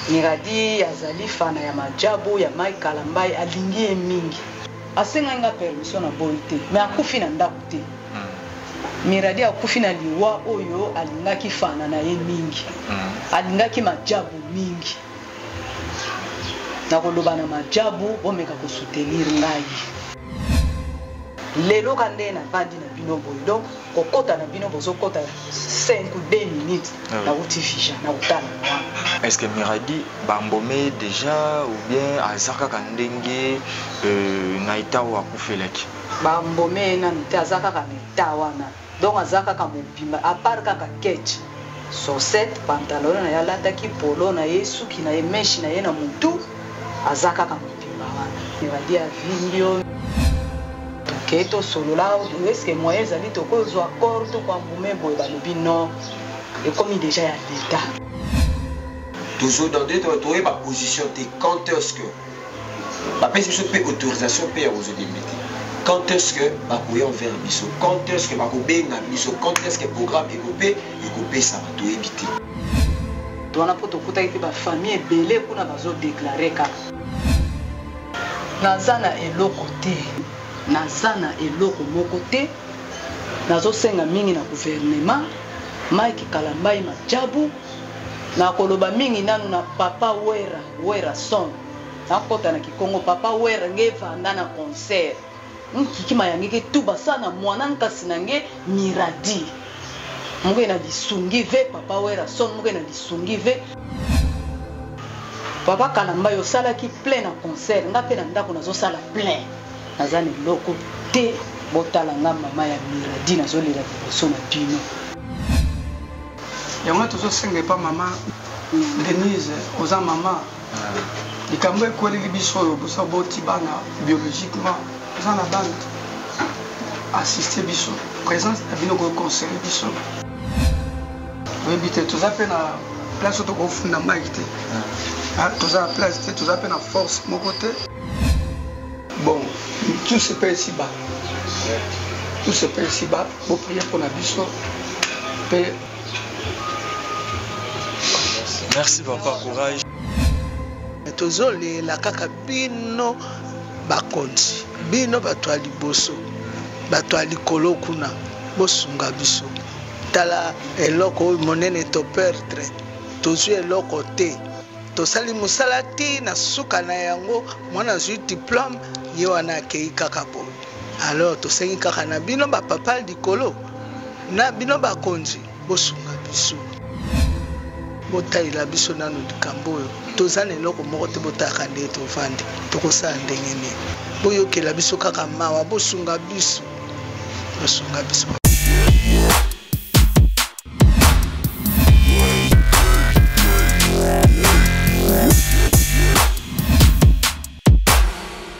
Miradi azali fana ya Maajabu ya Mike Kalambay alingi ye mingi. Asengaki nga permission na boyi te mais akufi na ndaku te. Miradi akufi na liwa oyo alingaki fana na ye mingi. Alingaki Maajabu mingi. Nakoloba na Maajabu bomeka ko soutenir ngai. Lelo ka nde navandi na bino boye donc kokota na bino bozokota 5 ou 2 minutes nawuti vija nakotala mwana. Est ce que Miradi ba mbome ye dejà ou bien aza kaka ndenge na etat oyo akufelaki? Ba mbome ye nanu te aza kaka na etat wana donc aza kaka mobimba à part kaka ketch, chaussette, pantalon naye alataki, polo na ye, suki na ye, meche na ye na mutu aza kaka mobimba wana. Miradi avimbi yo toke tosolola est ce que moyen ezali tokozwa corps to ko embume boye balobi non ekomi dejà ya l'etat. Tozo dans deux toyeba position te quand est ce que bapesi biso mpe autorisation mpe ya kozwa ebembe te, quand est ce que bakoya envers biso, quand est ce que bakobenga biso, quand est ce que programme ekope ekopesama, toyebi te. Wana mpo tokutaki mpe ba famille ebele kuna bazo declarer kaka. Naza na eloko te, naza na eloko moko te, nazosenga mingi na gouvernement Mike Kalambay Maajabu, nakoloba mingi nanu na papa Werra, Werrason, nakota na kikongo papa Werra nge vanda na concert nkikima yange ke tuba sana mwana nkasi na nge Miradi muke na lisungi ve papa Werrason muke na lisungi ve papa Kalambay osalaki plein na concert nga pe na ndako nazosala plein naza na eloko te botala nga mama ya Miradi nazolela liboso na bino. Yango tozosenga epa mama Denise, oza mama, likambo ekweleli biso oyo bosa boti bana biologiquement, oza na bana, assiste biso, présence na bino koconseille biso. Oyebi te, toza mpe na place oyo tokofunda Mike te, toza na place te, toza mpe na force moko te. Bon, tout se paye ici bas, tout se paye ici bas. Boprier mpo na biso mpe. Merci papa, courage. Tozolela kaka bino bakonzi, bino bato ya liboso, bato ya likolo kuna, bosunga biso. Tala eloko oyo monene to perdre, tozwi eloko te, tosali mosala ti na suka na yango, mwana azwi diplome, ye wana akei kaka boye. Alors tosengi kaka na bino ba papa likolo, na bino bakonzi, bosunga biso, botalela biso nanu likambo oyo. Toza na eloko moko te, botalaka ndenge tovandi, tokosala ndenge nini? Boyokela biso kaka mawa, bosunga biso, bosunga biso.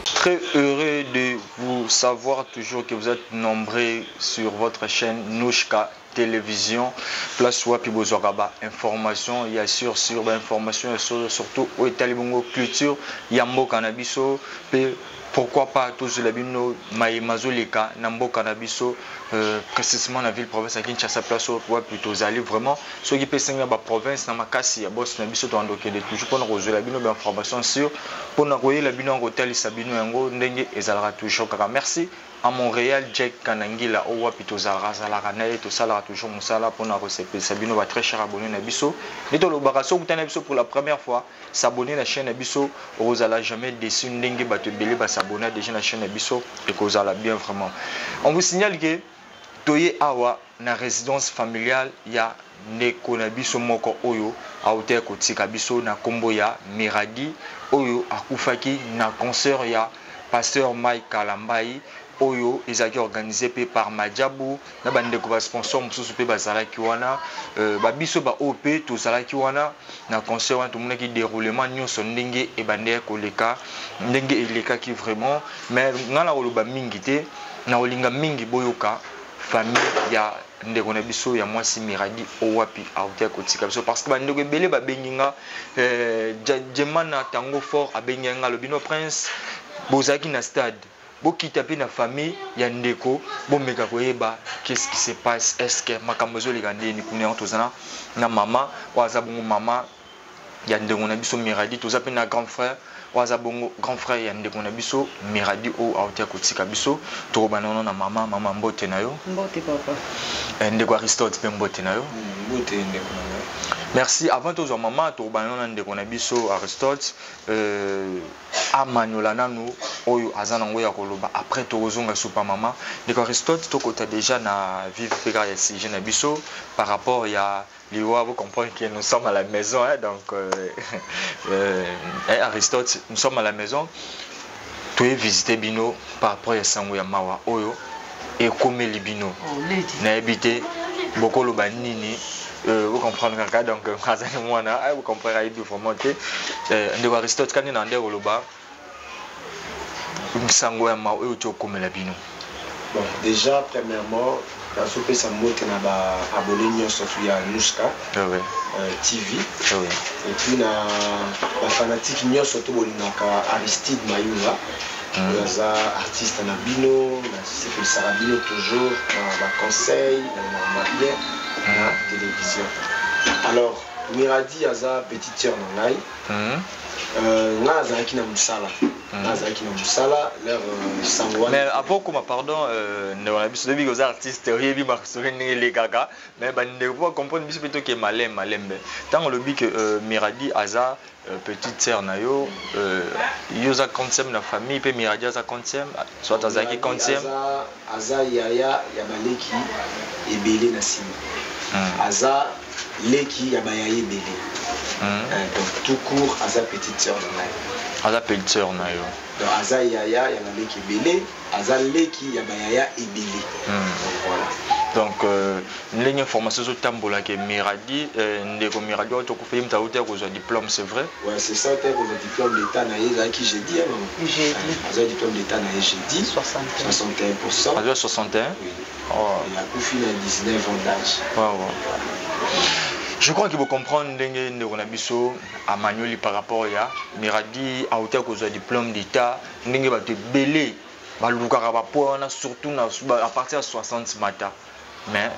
Très heureux de vous savoir toujours que vous êtes nombreux sur votre chaîne Nouchka Télévision. Place wapi bozwaka ba information ya sur sur ba information ya sur surtout oyo etali bongo culture ya mboka na biso pe pourquoi pas tozwela bino maye mazoleka na mboka na biso, précisément na ville province ya Kinshasa, place oyo wapi tozali vraiment. Soki pe esengi na ba province na makasi ya boss na biso, toando kende toujours mpona kozwela bino ba information sur mpona koyela bino yango, kotalisa bino yango ndenge ezalaka toujours kaka. Merci à Montréal Jack Kanangila oyo wapi tozalaka azalaka na ye, tosalaka toujours mosala mpona kosepelisa bino ba très cher abonné na biso. Nde tolobaka soki okutani na biso pour la première fois, s'abonner na chaîne na biso, okozala jamais déçu. Ndenge bato ebele ba s'abonner déjà na chaîne na biso, ekozala bien vraiment. On vous signale que toye awa na résidence familiale ya ndeko na biso moko oyo auta kotika biso na kombo ya Miradi, oyo akufaki na concert ya pasteur Mike Kalambay oyo ezalaki organisé pe par Maajabu na bandeko ba sponsor mosusu pe bazalaki wana. Ba biso ba oyo pe tozalaki wana na concert wana, tomonaki déroulement nyonso ndenge ebandaki koleka, ndenge elekaki vraiment. Mais nga na koloba mingi te, na kolinga mingi boyoka famille ya ndeko na biso ya mwasi Miradi oyo wapi auta kotika biso, parce que bandeko ebele babengi nga, Jemana Tango Fort abengi nga, alobi no prince bozalaki na stade, bokita pe na famille ya ndeko, bomeka koyeba qu'est-ce qui se passe, est-ce que makambo ezoleka ndeni kuna. Yango tozana na mama oyo aza bongo mama ya ndeko na biso Miradi. Toza mpe na grand frère oyo aza bongo grand frère ya ndeko na biso Miradi oyo auti ya kotika biso. Tokobanda wana na mama. Mama, mbote na yo. Mbote, papa. Ndeko Aristote mpe, mbote na yo. Mbote, ndeko na ngai. Merci. Avant tozwa mama, tokobanda wana ndeko na biso Aristote amanyola nanu oyo aza nango ya koloba, après tokozonga supa mama. Ndeko Aristote, tokota déjà na vif mpe kaka ya sujet na biso par rapport ya liwa. Vous comprenez que nous sommes à la maison, hein, donc Aristote, nous sommes à la maison, toye visiter bino par rapport ya sango ya mawa oyo ekomeli bino. Nayebi te bokoloba nini. Vous comprendre kaka, donc azali mwana, vous comprendre, ayebi vraiment te. Ndeko Aristote, kani na nde koloba sango ya mawa oyo tokomela bino? Bon, déjà, premièrement, nazopesa mbote na baabonnés nyonso tu ya Nuska TV et puis na bafanatiques nyonso to bolingaka Aristide Mayunga oyo aza artiste na bino, nasepelisaka bino toujours na baconseil na makambo bien na télévision. Alors, Miradi aza petite sœur na ngai. Ngai azalaki na mosala, ngai azalaki na mosala l'heure sango wana. Mais avant koma, pardon, ndeko na biso, toyebi koza artiste, oyebi masolo ndenge elekaka, mais bandeko po comprendre biso mpe toke malembe malembe. Ntango olobi ke Miradi aza petite sœur na yo, yo oza quantième na famille mpe Miradi aza quantième, soit azalaki quantième? Aza yaya ya baleki ebele na nsima, aza leki ya bayaya ebele. Donc tout court, aza petite sœur na ngai. Aza petite sœur na yo. Donc aza yaya ya baleki ebele, aza leki ya bayaya ebele. Donc voilà. Donc ndenge information ezotambolaka, Miradi, ndeko Miradi oyo tokufa, ye moto auti ya kozwa diplôme, c'est vrai? Ouais, c'est ça, auti kozwa diplôme d'état na ye, ezalaki jeudi, hein, maman? Jeudi. Azwa diplôme d'état na ye jeudi. 61. 61. Azwa 61. Oui. Oh. Et akufi na 19 ans d'âge. Ouais. Je crois que vous comprendre ndenge ndeko na biso amanioli par rapport ya Miradi auti kozwa diplôme d'état, ndenge bato ebele balukaka bapoints wana, surtout na à partir ya 60 mata. Mais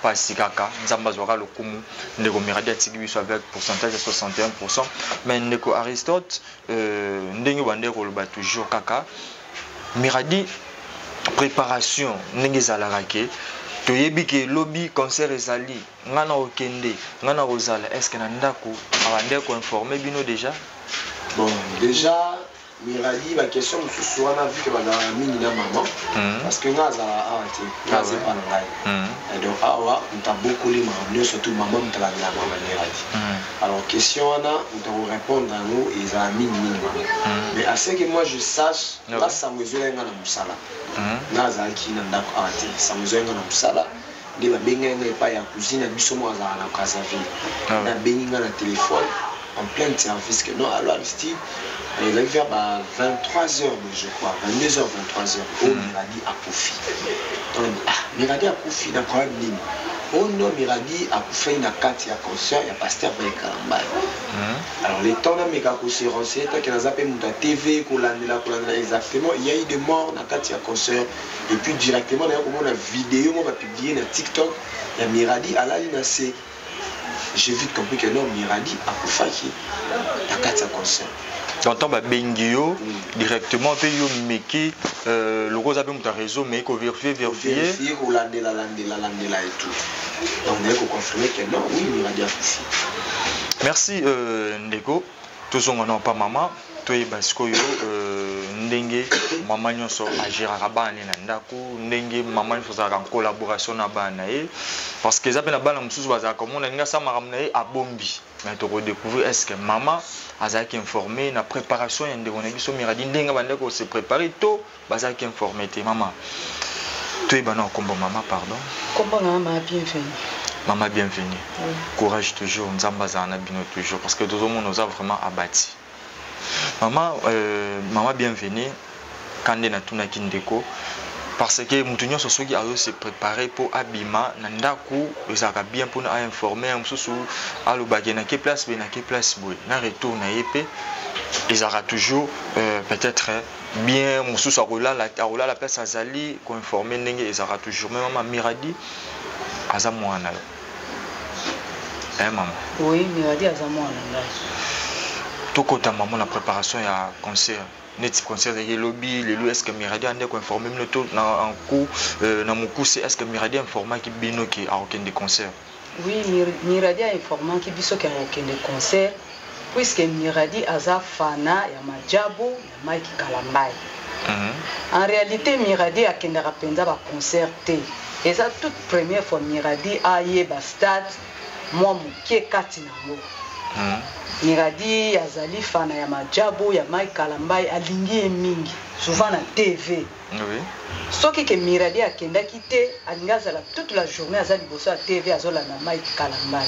pasi kaka, Nzambe azwaka lokumu, ndeko Miradi atiki biso avec pourcentage ya 61. Mais ndeko Aristote, ndenge bandeko koloba toujours kaka Miradi, préparation ndenge ezalaka ke toyebi ke lobi concert ezali, nga na kokende, nga na kozala, est ce que na ndako abandeki koinforme bino déjà? Bon, déjà Miradi, baquestion mosusu wana, vu ke bazalaka mingi na mama, parce que nga azala awa te, nga aza epa na ngai. Et donc awa moto abokoli makambo nyonso tu, mama moto alandela mama Miradi. Alors question wana, moto akorépondre yango ezala mingimingi mama. Mais à ce que moi je sache, nga sango ezoya nga na mosala. Nga azalaki na ndako awa te. Sango ezoya nga na mosala nde babengai nga epai ya cousine na biso moko azalaka na Brazzaville. Nabengi nga na téléphone en plein service que non, allo Aristide, ezalaki vers ba 23 heures boye, je crois 22 heures, 23 heures, oyo Miradi akufi. Donc ah, Miradi akufi na problème nini? Oh non, Miradi akufaki na kati ya concert ya pasteur Mike Kalambay. Alors le temps nameka kose renseigner, tant que naza mpe moto ya TV, kolandela kolandela exactement, il y a eu des morts na kati ya concert et puis directement naya komona vidéo moko bapublie na TikTok ya Miradi alali na se. J'ai vite compris que non, Miradi akufaki na kati ya concert. Donc ntango babengi yo directement mpe yo meki, loko oza mpe moto ya réseau, meki kovérifie vérifie. Vérifier, kolandela landela landela et tout, donc naye koconfirme que non, oui, Miradi akufi. Merci, ndeko. Tozonga na pa mama, toyeba sikoyo ndenge mama nyonso agéraka bana ne na ndako, ndenge mama nyonso azalaka en collaboration na bana na ye, parce que eza mpe na bana mosusu bazalaka komona ndenge asala makambo na ye, abombi. Mais tokodécouvrir est ce que mama azalaki informé na préparation ya ndeko na biso Miradi, ndenge bandeko se préparer, to bazalaki informé te. Mama, toyeba na nkombo mama, pardon. Kombo na mama Bienvenue. Mama Bienvenue, courage toujours, Nzambe azala na bino toujours, parce que tozomona oza vraiment abati mama. Mama Bienvenue, kande natunaki ndeko parce que moto nyonso soki azose préparer mpo abima na ndako, ezalaka bien mpona ainforme ya mosusu, alobaki nake place boye, nake place boye, na retour na ye mpe ezalaka toujours peut-être bien. Mosusu akolala, akolala place azali, koinforme ndenge ezalaka toujours. Mais mama, Miradi aza mwana yo. Eh mama. Oui, Miradi aza mwana ngai. Tokota mama na préparation ya concert. Neti concert ezalaki lobi lelo, est ce que Miradi ande koinforme bino to na en coup na mokuse, est ce que Miradi informaki bino ke akokende concert? Oui, Miradi ainformaki biso ke akokende concert, puisque Miradi aza fana ya Majabu ya Mike Kalambai. En réalité, Miradi akendaka mpenza baconcert te. Eza toute première fois Miradi ayeba stade mwa moke kati nango. Miradi azali fana ya Majabu ya Mike Kalambai, alingi ye mingi, souvent na TV. Soki ke Miradi akendaki te, alingi azala toute la journée aza liboso ya TV, azolanda Mike Kalambai.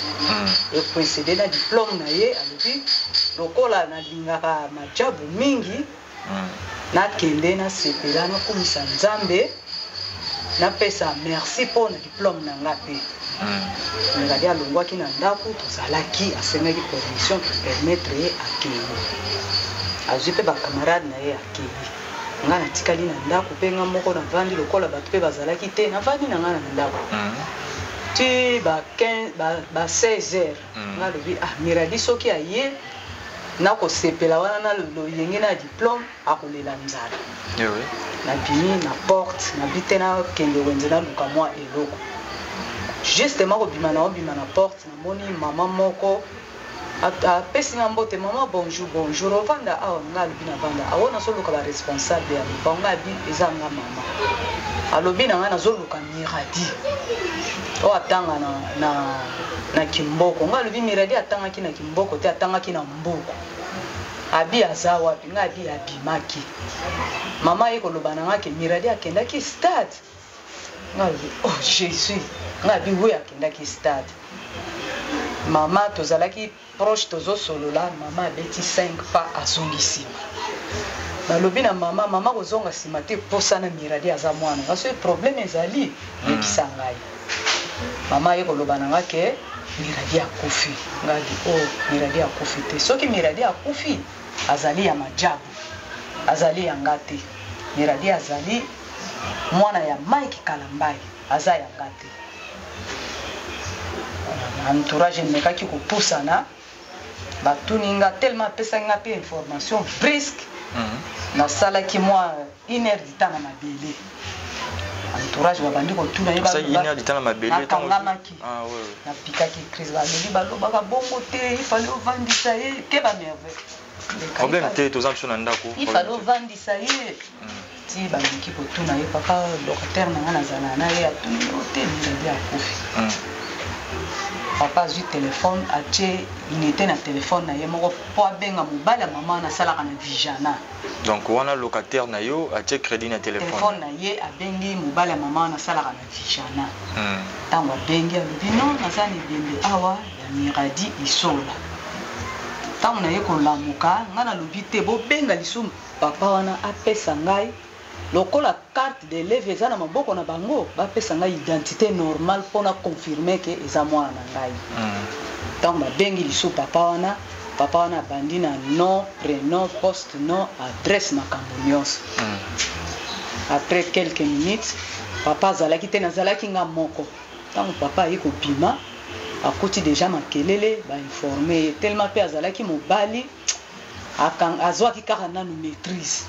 Ecoïncide na diplôme na ye, alobi lokola nalingaka Majabu mingi, nakende nasepela, nakumisa Nzambe, napesa merci mpo na diplôme na nga. Mpe Miradi alongwaki na ndako, tozalaki, asengaki permission, topermettre ye akei, azwi mpe bacamarade na ye, akei. Nga natikali na ndako mpe nga moko navandi, lokola bato mpe bazalaki te, navandi na nga na ndako ti ba 15, ba 16 heures. Nga alobi: "Ah, Miradi soki aye nakosepela wana na loyenge na diplôme, akolela nzala." Nabimi na porte, nabi te nakende wenze naluka mwa eloko. Justement kobima na obima na porte, namoni mama moko apesi nga mbote: "Mama, bonjour." "Bonjour, ovanda awa?" Nga alobi: "Navanda awa, nazoluka baresponsable ya lopango." Nga abi: "Eza nga mama." Alobi na ngai: "Nazoluka Miradi oyo atanga na Kimboko." Nga alobi: "Miradi atangaki na Kimboko te, atangaki na Mbuku." Abi: "Aza wapi?" Nga abi: "Abimaki." Mama ye koloba na nga ke Miradi akendaki stade. Nga alobi: "Oh Jésus!" Nga abi: "Oui, akendaki stade." Mama, tozalaki proche, tozosolola, mama abeti 5 pas, azongi nsima. Nalobi na mama: "Mama, kozonga nsima te, posana, Miradi aza mwana nga, soki problème ezali, yebisa ngai." Mama aye koloba na nga ke Miradi akufi. Ngai di: "Oh, Miradi akufi te. Soki Miradi akufi, azali ya Majabu, azali ya nga te. Miradi azali mwana ya Mike Kalambai, aza ya nga te." Entourage emekaki kopusana, batuni nga, tellement apesaki nga mpe information brusque. Nasalaki mwa une heure du temps na mabele. Entourage babandi kotuna ye. Osali une heure du temps na mabele? Nakangamaki. Ah, ouais. Napikaki crise. Balobi balobaka bongo te, ifale ovandisa ye ke bamerveille. Problème te, toza biso na ndako. Ifale ovandisa ye ti baluki kotuna ye. Papa locataire na nga, nazala na ye, atuni yo te: "Miradi akufi." Papa azwi telefone, atie unité na telefone na ye moko mpo abenga mobali ya mama wana asalaka na Vijana. Donc wana locataire na yo atie crédit na telefone? Telefone na ye, abengi mobali ya mama wana asalaka na Vijana. Ntango abengi, alobi: "Non, naza na ebembe awa ya Miradi Isola." Ntango naye kolamuka, ngai nalobi te, bobenga lisusu papa wana, apesa ngai lokola carte d'élève eza na maboko na bango, bapesa ngai identité normale mpona confirme ke eza mwana na ngai. Ntango babengi lisusu papa wana, papa wana abandi na nom, prénom, poste nom, adresse, makambo nyonso. Après quelques minutes, papa azalaki te, nazalaki nga moko. Ntango papa aye kobima, akuti deja makelele, bainforme ye. Tellement mpe azalaki mobali, azwaki kaka nanu maîtrise.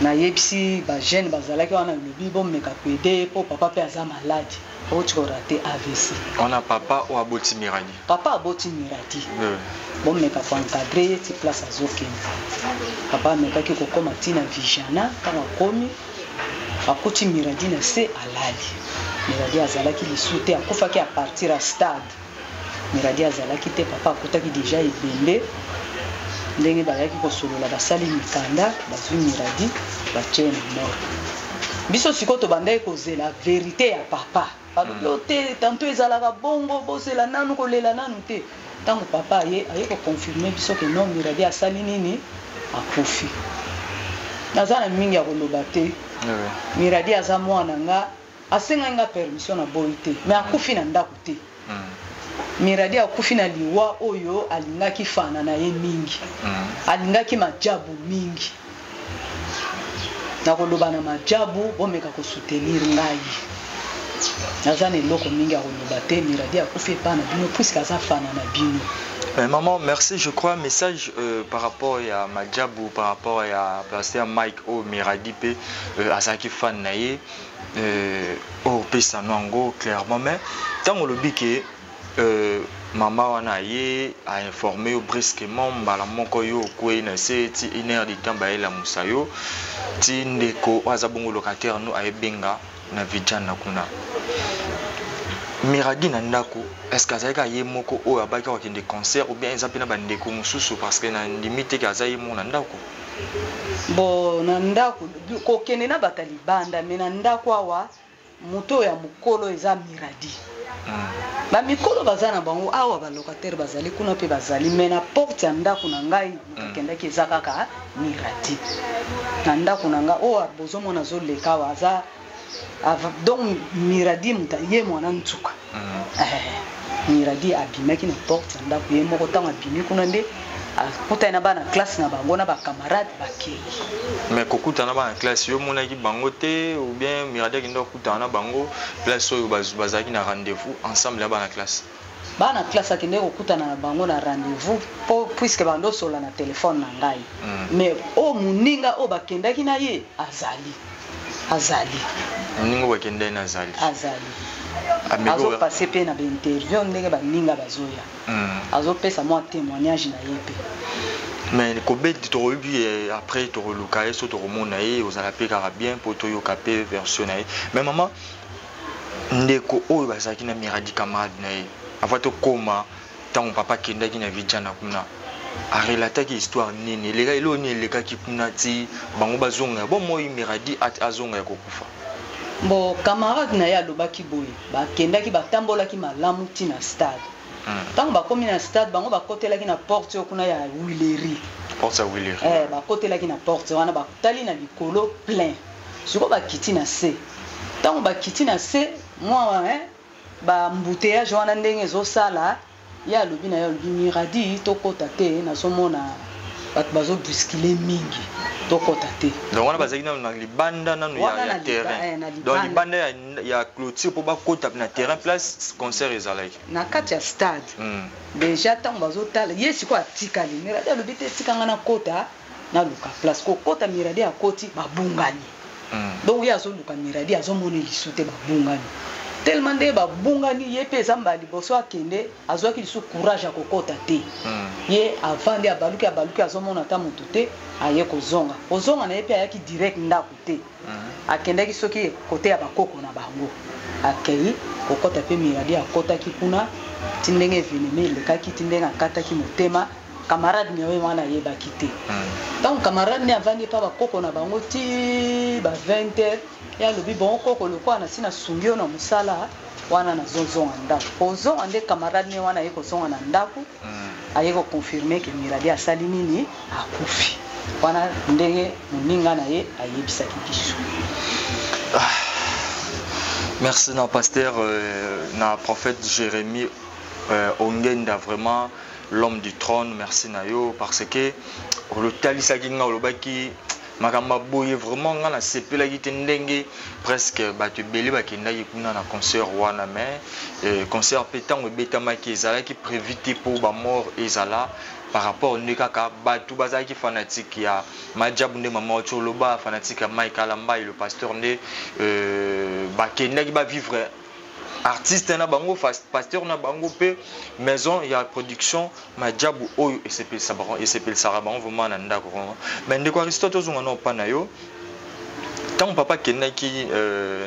Nayebisi bajeune bazalaki wana, lobi bomeka koaider ye mpo papa mpe aza malade, auti korater AVC. Wana papa oyo aboti Miradi? Papa aboti Miradi. Bomeka koencadrer ye ti place azokende. Papa amekaki kokóma ntina Vijana. Ntango akomi, akuti Miradi na se alali. Miradi azalaki lisu te, akufaki à partir ya stade. Miradi azalaki te, papa akutaki deja ebembe. Ndenge bayaki kosolola, basali mikanda, bazwi Miradi, batie na morgue. Biso sikoyo tobandaki kozela vérité ya papa. Balobi o te, tanto ezalaka bongo, bozela nanu, kolela nanu te. Ntango papa aye, aye koconfirme biso ke non, Miradi asali nini, akufi. Naza na mingi ya koloba te. Miradi aza mwana nga, asengaki nga permission na boyi te, mais akufi na ndako te. Miradi akufi na liwa oyo alingaki fana na ye mingi, alingaki Majabu mingi. Nakoloba na Majabu, bomeka kosoutenir ngai. Naza na eloko mingi ya koloba te. Miradi akufi epai na bino puisque aza fana na bino. Mais maman, merci. Je crois message par rapport à Madjabou, par rapport à pasteur Mike o Miradi pe azaki fan na ye o pesa nango clairement, mais tango lobi ke mama wana ye a informé yo brusquement, mbala moko yo okwei na se ti 1 heure du temps, bayelamusa yo ti ndeko oyo aza bongo locataire no ayebenga na Vijana kuna. Miradi na ndako, est ce que azalaki ye moko oyo abaki kokende concert ou bien eza mpe na bandeko mosusu? Parce que na ndimi te ke aza ye moko na ndako. Bon, na ndako kokende na bato ya libanda, me na ndako awa moto oyo ya mokolo eza Miradi. Bamikolo baza na bango awa, balocataire bazali kuna mpe bazali, me na porte ya ndako na ngai moto akendaki eza kaka Miradi. Na ndako na ngai oyo bozomona azoleka awa aza donc Miradi, moto ye mwana nsuka. Miradi abimaki na porte ya ndako ye moko. Ntango abimi kuna nde akutani na bana classe na bango na bacamarade, bakei. Mais kokutana bana classe, yo omonaki bango te ou bien Miradi akenda kokutana na bango place oyo bazalaki na rendez-vous ensemble ya bana classe? Bana classe, akende kokutana na bango na rendez-vous po puisque bandosola na telefone na ngai. Mais oyo moninga oyo bakendaki na ye azali, azali. Moninga oyo bakendaki na azali? Azali. Azopase mpe na bainterview ndenge baninga bazoya. Azopesa mwa témoignage na ye mpe. Mais kobeti tokoyebi après, tokoluka ye, so tokomona ye, ozala mpe kaka bien mpo toyoka mpe version na ye. Mais mama, ndeko oyo bazalaki na Miradi, camarade na ye, avant tokóma ntango papa akendaki na Vijana kuna, arelataki histoire nini? Eleka eloko nini elekaki kuna ti bango bazonga ya bomoi, Miradi azonga ya kokufa? Bon, camarade na ye alobaki boye: bakendaki, batambolaki malamu ntina stade. Ntango bakomi na stade, bango bakotelaki na porte oyo kuna ya Huilerie. Porte ya Huilerie. Bakotelaki na porte wana, batali na likolo plein. Sikoyo bakiti na se. Ntango bakiti na se, mwa baembouteillage wana ndenge ezosala, ye alobi na ye, alobi: "Miradi, tokɔta te, nazomona bato bazobousculer mingi, tokɔta te." Donc wana bazalaki nano na libanda nano ya terrain, donc libanda ya clôture mpo bakɔta na terrain place concert ezalaki? Na kati ya stade. Déjà ntango bazotala ye sikoyo atikali, Miradi alobi: "Te, etikanga nakɔta, naluka place kokɔta." Miradi akɔti, babungani. Donc ye azoluka Miradi, azomona lisu te, babungani tellement. Nde babungani, ye mpe eza mbala liboso akende, azwaki lisu courage ya kokɔta te. Ye avandi, abaluki, abaluki, azomona ata motu te. Aye kozonga, kozonga na ye mpe ayaki direct ndako te. Akendaki soki kote ya bakoko na bango, akei kokɔta mpe Miradi akɔtaki kuna ti ndenge événement elekaki, ti ndenge akataki motema. Camarade na ye wana ayebaki te. Ntango camarade ne avandi epa bakoko na bango ti ba 20 heures, ye alobi: "Bongo koko, lokola nasi nasungi yo na mosala wana, nazozonga ndako." Kozonga nde camarade ne wana aye kozonga na ndako, aye koconfirmer ke Miradi asali nini? Akufi. Wana ndenge moninga na ye ayebisaki biso. Merci na pasteur, na prophète Jérémie Ongenda, vraiment l'homme du trône. Merci na yo parce que olotalisaki nga, olobaki makambo ya boye. Vraiment nga nasepelaki te ndenge presque bato ebele bakendaki kuna na concert wana. Mais concert mpe ntango ebetamaki, ezalaki prévu te mpo bamort ezala par rapport nde kaka bato bazalaki fanatique ya Majabu. Nde mama oti oloba, fanatique ya Mike Alambai le pasteur, nde bakendaki bavivre artiste na bango, pasteur na bango, mpe maison ya production Majabu oyo esepelisaka bango vraiment na ndako. Vraiment, mais ndeko Aristote, ozonga na opa na yo. Ntango papa akendaki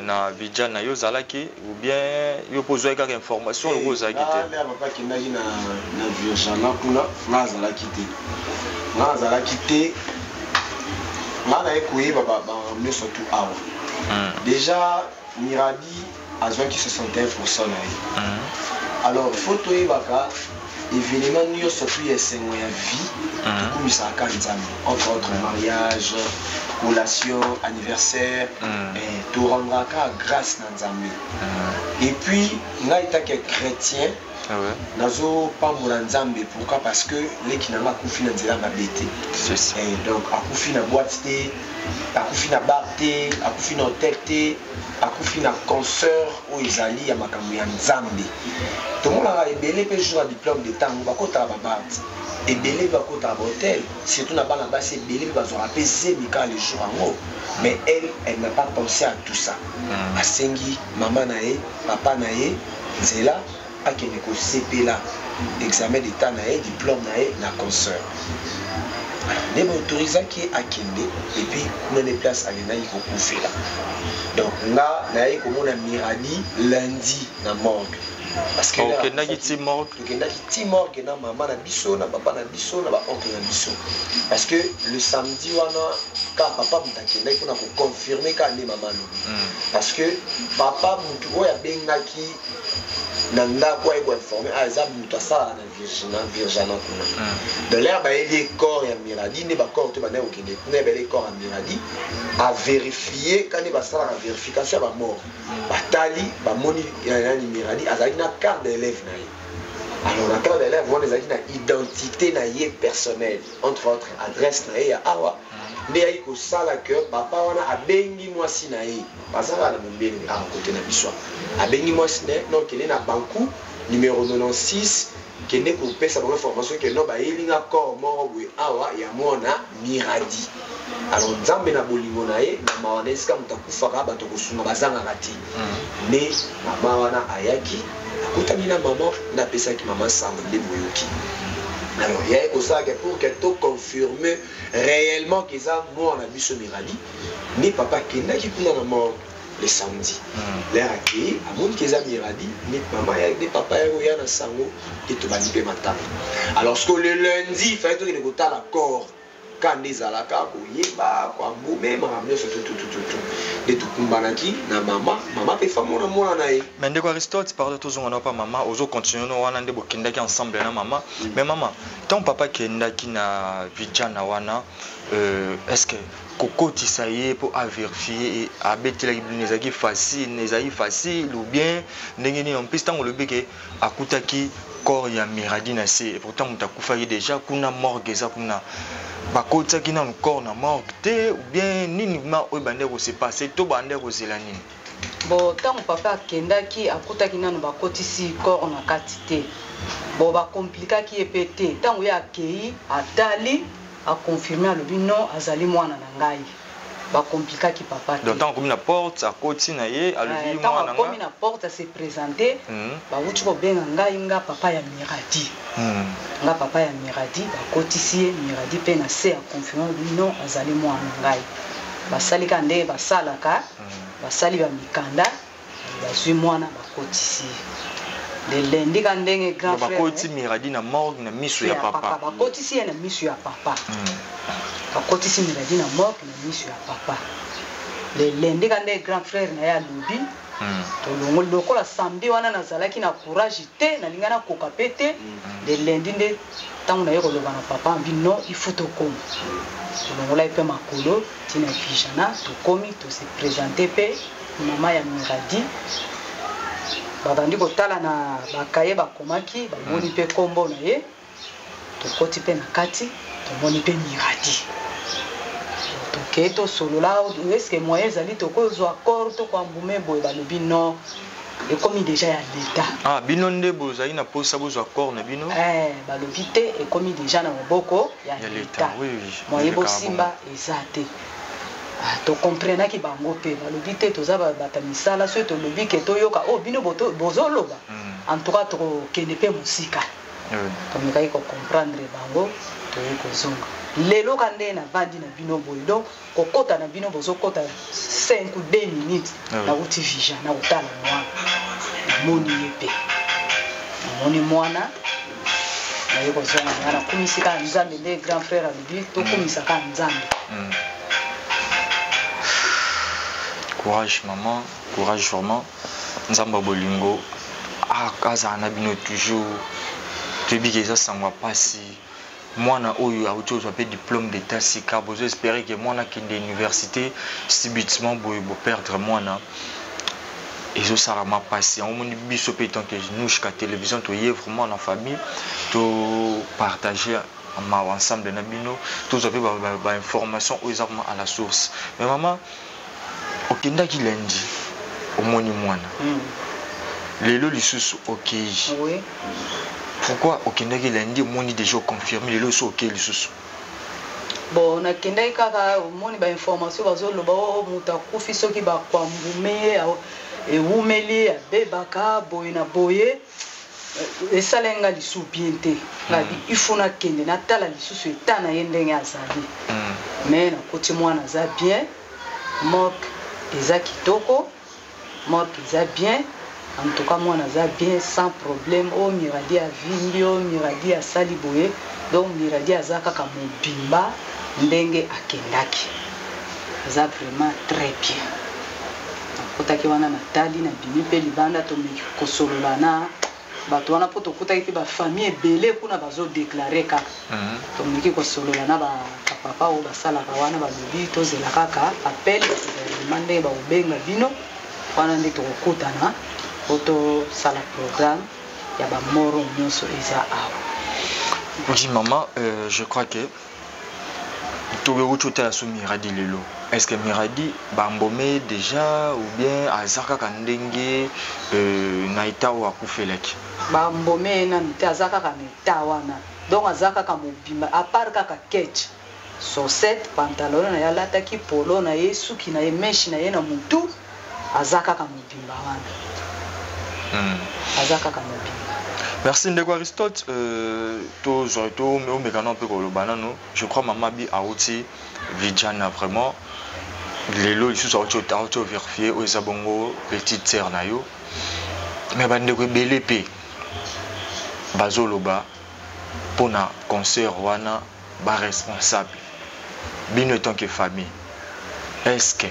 na Vidja na yo, ozalaki ou bien yo mpo ozwaki kaka information loko ozalaki te? Papa akendaki na Virgana kuna, nga azalaki te, nga azalaki te. Nga naye koyeba nyonso tu awa. Déjà Miradi azwaki 61 % na ye. Alors faut toyebaka événement nyonso tu ya esengo ya vie, tokumisaka Nzambe, entre autres mariage, collation, anniversaire, torendraka grâce na Nzambe. Et puis ngai take chrétien. Ah ouais. Nazopambola Nzambe, pourquoi? Parce que leki na nga akufi na nzela mabe te. C'est ça. Eh, donc akufi na boîte te, akufi na bar te, akufi na hotel te, akufi na concert oyo ezali ya makambo ya Nzambe. Tomonaka ebele mpe jour ya diplôme d'état yango bakotaka babar te, ebele mpe bakotaka bahotel, surtout na bana basi, ebele mpe bazwaka mpe zemi kaka le jour yango. Mais elle, elle n'a pas pensé à tout ça. Asengi mama na ye, papa na ye nzela akende kosepela examen d'état na ye, diplôme na ye na concert. Alors nde baautorisaki ye akende, et puis kuna nde place akendaki kokufela. Donc nga nayaki komona Miradi lundi na morgue, parce que okendaki ti morgue? Tokendaki ti morgue na mama na biso, na papa na biso, na baoncle na biso, parce que le samedi wana kaka papa moto akendaki mpona koconfirme kaka nde mama alobi. Parce que papa motu oyo abengaki na ndako aye koinforme, ah, eza moto asalaka na Virgina, Virgana kuna. Donc l'heure bayebi ye corps ya Miradi, nde bacorps to bandaki kokende kuna, bayeli corps ya Miradi, averifie ka nde basalaka vérification ya bamort. Batali, bamoni ya nani, Miradi azalaki na carte d'élève na ye. Alors na carte d'élève wana ezalaki na identité na ye personnelle, entre autres adresse na ye ya awa. Nde yaki kosala ke papa wana abengi mwasi na ye, baza kaka na mombele awa kote na biso awa. Abengi mwasi na ye: "No, kende na banku numéro 96, kende kopesa bango information ke no, bayeli nga corps moko boye awa ya mwana Miradi." Alors Nzambe na bolingo na ye, na mawa na esika moto akufaka, bato kosunga bazangaka te. Nde mama wana ayaki, akutani na mama, nde apesaki mama sango nde boyoki. Alors yaye kosalaka pour ke toconfirme réellement ke eza mwana biso Miradi, nde papa akendaki kuna na morgue le samedi. L'heure akei, amoni ke eza Miradi, nde mama ya, nde papa ya koya na sango nde tobandi mpe matanga. Alors ce que le lundi fallait tokende kotala corps, ka nde ezalaka koyeba koambume makambo nyonso tututututu, nde tokumbanaki na mama, mama mpe famona mwana na ye. Mais ndeko Aristote, pardon, tozonga na pa mama, ozocontinue no wana nde bokendaki ensemble na mama. Mais mama, ntango papa akendaki na vijana wana, est ce que kokotisa ye mpo averifie abetelaki bino ezalaki facile, ezalaki facile ou bien ndenge nini? En plus, ntango olobi ke akutaki corps ya Miradi na se, et pourtant moto akufaki déjà kuna, morgue eza kuna, bakotisaki nanu corps na morgue te ou bien nini ma oyo bandeki kose passe to bandeki kozela nini? Bon, ntango papa akendaki, akutaki nanu bakotisi corps na kati te. Bon, bakomplikaki ye mpe te. Ntango ye akei, atali, aconfirme, alobi: "Non, azali mwana na ngai." Bakomplikaki papa te. Donc ntango akomi na porte, akoti na ye, alobi ntango mwana akomi nga na porte, ase présente: "Bawuti kobenga ngai, nga papa ya Miradi." "Nga papa ya Miradi." Bakotisi ye Miradi mpe na se, aconfirme, alobi: "Non, azali mwana na ngai." Basali kaka ndenge basalaka. Basali bamikanda, bazwi mwana, bakotisi ye le lundi ka ndenge grand Donc frère bakoti Miradi na morgue na miso ya papa? Bakotisi ye na miso ya papa. Bakotisi Miradi na morgue na miso ya papa le lundi ka ndenge grand frère na ye alobi. Tolongoli lokola samedi wana nazalaki na courage te, nalingai nakoka mpe te. Le lundi nde ntango naye koloba na papa, ambi: "Non, il faut tokóma." Tolongola ye mpe makolo ntina Vijana, tokomi, tose présente mpe mama ya Miradi. Babandi kotala na bakaye, bakomaki, bamoni mpe nkombo na ye. Tokoti mpe na kati, tomoni mpe Miradi. Tokei, tosolola: "Eske moyen ezali tokozwa corps, tokoambume boye?" Balobi: "Non, ekomi déjà ya leta." Ah, bino nde bozali na posa bozwa corps na bino? Eh, balobi te, ekomi déjà na maboko ya ya leta. Leta, oui. Moyen Elekaka. Bosimba eza te. Ah, tokomprenaki bango mpe, balobi te, toza bato ya misala, soki tolobi ke toyoka oyo bino bozoloba, en tout cas tokokende mpe mosika. Tomekaki kocomprendre bango, toyei kozonga. Lelo ka nde navandi na bino boye, donc kokɔta na bino bozokɔta 5 ou 2 minutes. Nauti vija na kotala mwana, namoni ye mpe, namoni mwana, naye kozonga nga, nakumisi kaka Nzambe nde grand frère alobi tokumisa kaka Nzambe. Courage maman, courage vraiment. Nzambe ya bolingo azala na bino toujours. Toyebi ke eza sango ya pasi. Mwana oyo auti ozwa mpe diplôme d'état sika, bozo espérer ke mwana akende université, subitement boye boperdre mwana. Ezosala mwa mpasi. Yango omoni biso mpe tant que Nouchka Télévision toye vraiment na famille topartage mawa ensemble na bino, tozwa mpe bainformation oyo eza vraiment à la source. Mais mama, okendaki lundi, omoni mwana, lelo lisusu okei. Oui. Pourquoi okendaki lundi, omoni déjà, oconfirme, lelo so okei lisusu? Bon, nakendaki kaka, omoni bainformation bazoloba o moto akufi, soki bakwambume ye ewumeli, abebaka boye na boye. Esalaki nga lisusu bien te. Ngabi il faut nakende natala lisusu eta na ye ndenge azali. Mais nakoti, mwana aza bien, morgue eza kitoko, morgue eza bien. En tout cas mwana aza bien, sans problème. Oyo Miradi avimbi, oyo Miradi asali boye, donc Miradi aza kaka mobimba ndenge akendaki, aza vraiment très bien. Nakotaki wana, natali, nabimi mpe libanda, tomeki kosolola na bato wana mpo tokutaki mpe bafamille ebele kuna bazodéclarer kaka. Tomeki kosolola na bapapa oyo basalaka wana, balobi tozela kaka appel ya gouvernement, ndenge bakobenga bino wana nde tokokutana po tosala programme ya bamoro nyonso eza awa. Oui maman, je crois que tokoki otala so Miradi lelo. Est ce que Miradi bambome déjà ou bien aza kaka ndenge na état oyo akufelaki? Bambome ye nanu te, aza kaka na état wana, donc aza kaka mobimba, à part kaka ketch, chaussette, pantalon na ye alataki, polo na ye, suki na ye, mèche na ye na motu, aza kaka mobimba wana. Aza kaka mobimba. Merci ndeko Aristote. Tozwa to omekana mpe koloba nano. Je crois mama bi auti vijana vraiment lelo lisusu auti ovérifier oyo eza bongo petite sœur na yo. Mais bandeko ebele mpe bazoloba mpona concert wana, baresponsable bino étant que famille, est ce que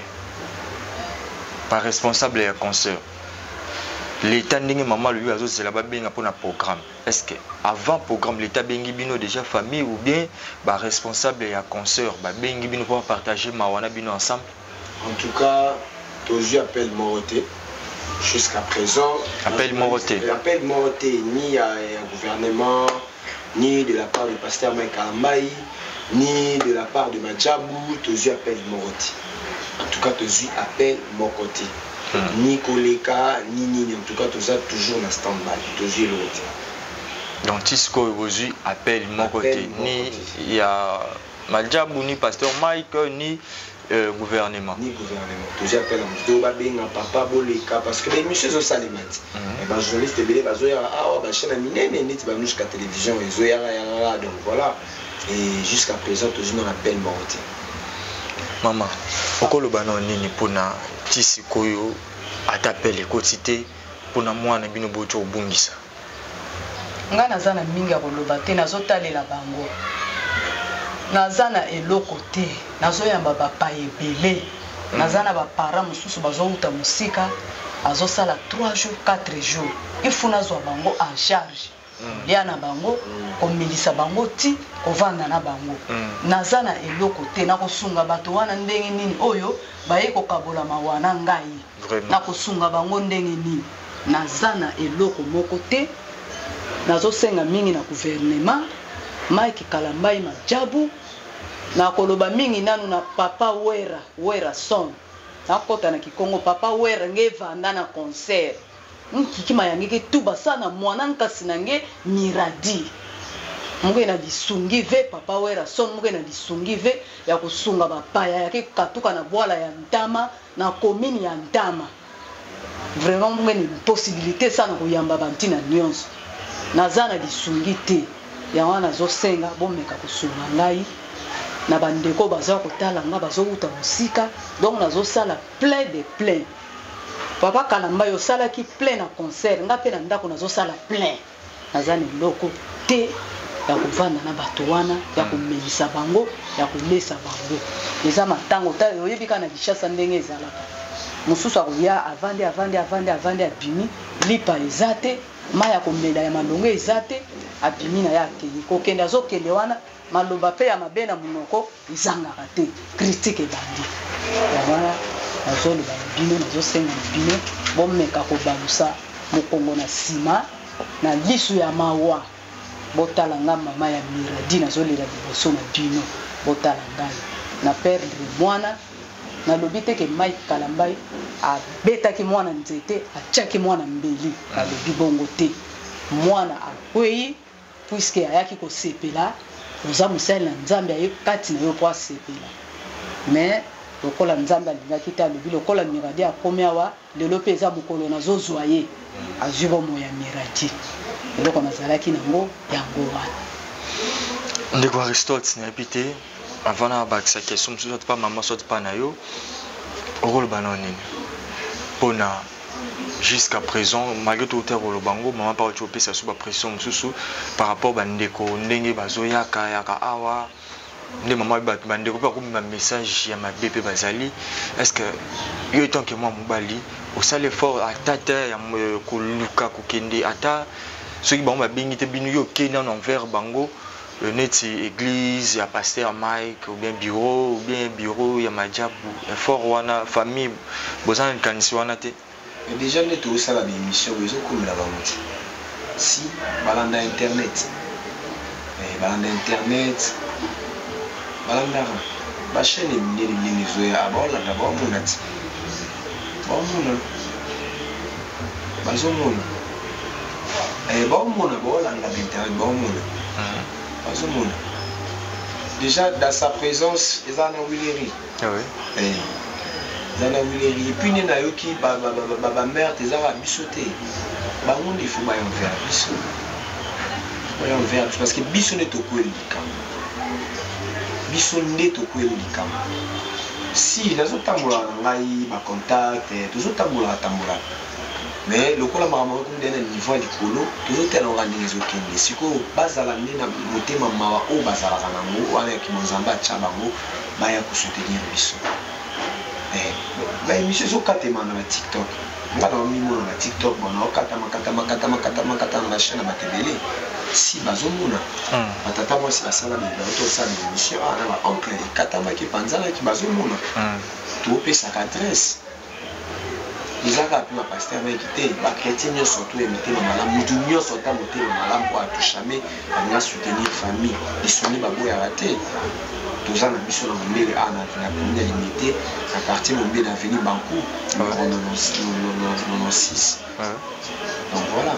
baresponsable ya concert, l'état, ndenge mama alobi azozela babenga mpona programme, est ce que avant programme l'état abengi bino déjà famille ou bien baresponsable ya concert babengi bino mpo bapartage mawa na bino ensemble? En tout cas tozwi appel moko te jusqu'à présent. Appel moko te? Appel moko te, ni ya gouvernement, ni de la part du pasteur Mike Kalambayi, ni de la part de Majabu. Tozwi appel moko te. En tout cas tozwi appel moko te, ni koleka ni nini. En tout cas toza toujours na stand by, tozwi eloko te. Donc ti sikoyo bozwi appel moko te, ni ya Majabu, ni pasteur Mike, ni gouvernement? Ni gouvernement. Tozwi appel ya motu to babenga papa boleka, parce que baémission ezosalema ti bajournaliste ebele bazoyaka awa, bachaîne ya minene neti banushka Télévision ezoyaka yakaka. Donc voilà, et jusqu'à présent tozwi nano appel moko te. Mama, okoloba nao nini mpona ti sikoyo ata appel ekoti te mpona mwana bino boti obungisa? Ngai naza na mingi ya koloba te, nazotalela bango, naza na eloko te, nazoyamba bapaya ebele, naza na baparent mosusu bazowuta mosika, azosala 3 jours, 4 jours, il faut nazwa bango en charge, kolia na bango, komelisa bango, ti kovanda na bango. Naza na eloko te, nakosunga bato wana ndenge nini oyo baye kokabola mawa na ngai? Nakosunga bango ndenge nini? Naza na eloko moko te. Nazosenga mingi na gouvernement, Mike Kalambai Majabu, nakoloba mingi nanu na papa Wera, Wera Son. Nakɔta na kikongo, papa Wera, nge vanda na concert nkikima yange ke tuba sana mwana nkasi na nge Miradi moke na lisungi ve papa Wera Son, moke na lisungi ve ya kosunga bapaya yake katuka na bwala ya Ntama, na commune ya Ntama. Vraiment moke ni possibilité sana koyamba bantina nyonso. Naza na lisungi te, yango wana nazosenga bomeka kosunga ngai na bandeko baza kotala nga, bazowuta mosika. Donc nazosala plein de plein. Papa Kalamba, yo osalaki plein na concert, nga mpe na ndako nazosala plein. Naza na eloko te ya kovanda na bato wana, ya komelisa bango, ya kolesa bango. Eza matango ta oyebi kaka na Kinshasa ndenge ezalaka, mosusu akoya, avandi, avandi, avandi, avandi, abimi, lipa eza te, mai ya komela ya malongo eza te, abimi na ye, akei kokende, azokende wana, maloba mpe ya mabe na monoko ezangaka te, critique ebandi. Yango wana Nazoloba na bino, nazosenga na bino, bomeka kobalusa mokongo na nsima na lisu ya mawa. Botala nga mama ya Miradi, nazolela liboso na bino. Botala ngai na perdre mwana. Nalobi te ke Mike Kalambay abetaki mwana nzete, atiaki mwana mbeli. Nalobi bongo te. Mwana akweyi puisque ayaki kosepela. Oza mosali na Nzambe, aye kati na yo po asepela. Mais lokola Nzambe alingaki te, alobi lokola Miradi akomi awa lelo pe eza mokolo nazozwa ye, azwi bomoi ya Miradi. Eloko nazalaki nango yango wana. Ndeko Aristote, nayebi te avant na bakisa question mosusu, soit pa mama soit pa na yo, okoloba nao nini mpona jusqu'à présent, malgré tout te koloba ngo mama pa oti opesa so bapression mosusu par rapport bandeko ndenge bazoyaka yaka awa nde mama bato bandeko mpe bakomema message ya mabe mpe bazali? Est ce que yo tant que mwa mobali osala effort ata te ya koluka kokende, ata soki bango babengi te bino, yo okei nano envers bango neti église ya pasteur Mike ou bien bureau, ou bien bureau ya Majabu? Effort wana, famille boza na likanisi wana te? Mais déjà nde tozosala baémission boye, ezokomela bango te. Si balanda internet, balanda internet, balandaka bachaîne minene minene ezoya, baolanda, baomona ti baomona, bazomona, baomona, baolanda bainternet, baomona, bazomona déjà. Dans sa présence eza na Wileri. Eza na Wileri. Et puis nde nayoki bamare te, ezaka biso te, bango nde ifo baya envers biso, baya envers biso, parce que biso nde tokweli likambo, biso nde tokweli likambo. Si nazotambolaka na ngai bacontact, tozotambolaka tambolaka, mais lokola makambo yango ekomi na niveau ya likolo, tozotala kaka ndenge ezokende sikoyo. Bazala nde na motema mawa oyo bazalaka nango wana ya kimonzambe atya bango, baya kosoutenir biso. Baémission ezokatema na baTikTok, nga na bamimona na TikTok, bona okatama katama katama katama katama na bachaîne na bato ebele. Si bazomona batata mwasi basala baotosala baémission awa na baoncle, ekatamaki, epanzanaki, bazomona. Topesaka adresse, eza kaka mpe bapasteur Mike te, bachrétien nyonso to ya mitema malamu, motu nyonso ata motema malamu oyo atushame alinga soutenir famille lisoni, baboyaka te. Toza na biso na Mombele awa na commune ya Limete, na quartier Mombele, avenue Banku, numéro 96. Donc voilà.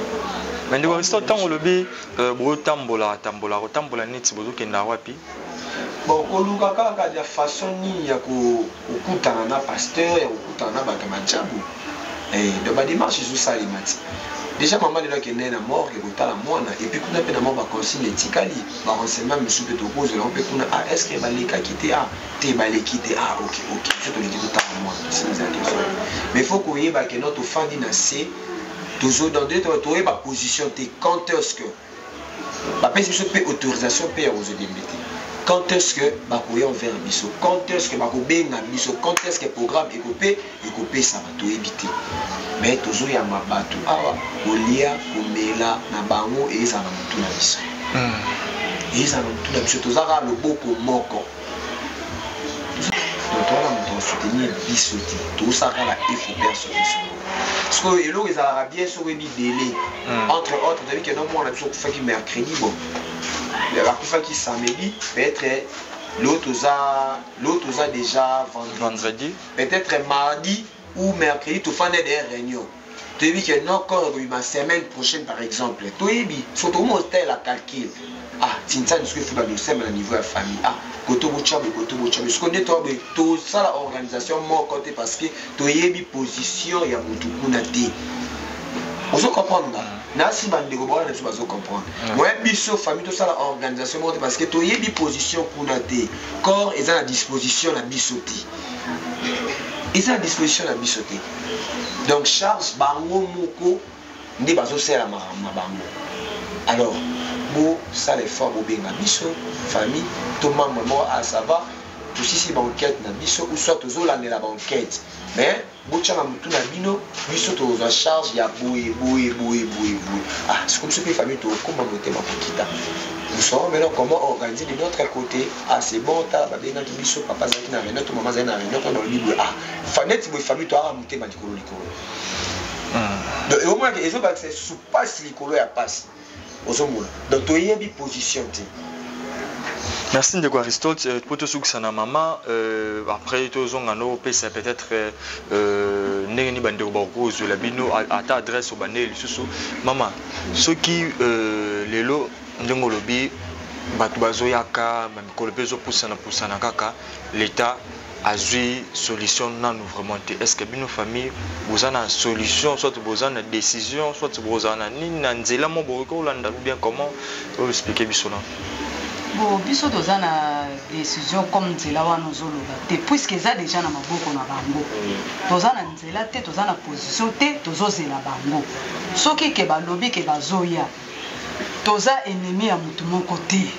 Mais ndeko Aristote, ntango olobi botambolaka tambolaka, kotambola neti bozokenda wapi? Bon, koluka kaka ya façon nini ya kokutana na pasteur, ya kokutana na bato ya Majabu. Donc badémarche ezosalema ti déjà mama lelo akende na morgue kotala mwana. Et puis kuna mpe na mwa baconsigne etikali, barenseignement mosusu mpe tokozela mpe kuna. Ah, est ce que balekaki te? Ah te, baleki te. Ah ok, biso toleki totala mwana, tosilizaki biso. Mais faut koyeba ke no tofandi na se, tozo dans deux, toyeba position te. Quand est ce que bapesi biso mpe autorisation mpe ya kozodembe te? Quand est ce que bakoya envers biso? Quand est ce que bakobenga biso? Quand est ce que programme ekope ekopesama? Toyebi te. Mais tozoyamba bato awa, kolia, komela na bango ezala na motu na biso, ezala na motu na biso. Toza kaka loboko moko, donc towana moto asoutenir biso te, tozosala kaka effort perso biso moko. Sikoyo eloko ezalaka bien soki oyebi délai. Entre autres, toyebi ke no mwana biso akufaki mercredi, bon, akufaki samedi, peut-être lelo toza déjà vendredi, vendredi, peut-être mardi ou mercredi tofanda derrière réunion, toyebi ke no corps ekobima semaine prochaine par exemple. Toyebi so tokomi kotalela calcul. Ah, tinsani soki efu badosemba na niveau ya famille, ah, koto botya boye, koto botya boye. Siko nde toa boye, tosala organisation moko te parce que toyebi position ya motu kuna te. Ozo comprendre nga? Nasi bandeko bawana na biso bazo comprendre. Moya biso famille tosala organisation moko te parce que toyebi position kuna te. Corps eza na disposition na biso te, eza na disposition na biso te. Donc charge bango moko nde bazosala makambo na bango. Alors bosala effort, bobenga biso famille to membre moko. Ah, ça va, tosisi baenquête na biso ou soit tozolandela baenquête, mais botya na motu na bino, biso tozwa charge ya boye boye boye boye boye. Ah, siko biso mpe famille tokóma motema kokita. Nous saurons maintenant comment organiser de notre côté. Ah, c'est bon, tala babengaki biso, papa azalaki na réunion, to mama azalaki na réunion, to balobi boye. Ah, neti boye famille toyaka motema likolo likolo. Donc eomonaki ezobakisa lisusu pasi likolo ya pasi. Ozomona. Donc toyebi position te. Merci ndeko Aristote. Po tosukisa na mama, après tozonga no opesa peut-être ndenge nini bandeko bakoki kozwela bino ata adresse obandeli lisusu. Mama, soki lelo ndenge olobi bato bazoyaka bamikolo mpe ezopusana pusana kaka, l'État azwi solution nanu vraiment te, est ce que bino famille boza na solution, soit boza na décision, soit bozala na nini na nzela mo bokoki kolanda, ou bien comment oyo expliquer biso na? Bon, biso toza na décision comme nzela wana ozoloba te, puisque eza déjà na maboko na bango. Toza na nzela te, toza na position te, tozozela bango. Soki ke balobi ke bazoya, toza ennemi ya mutu moko te,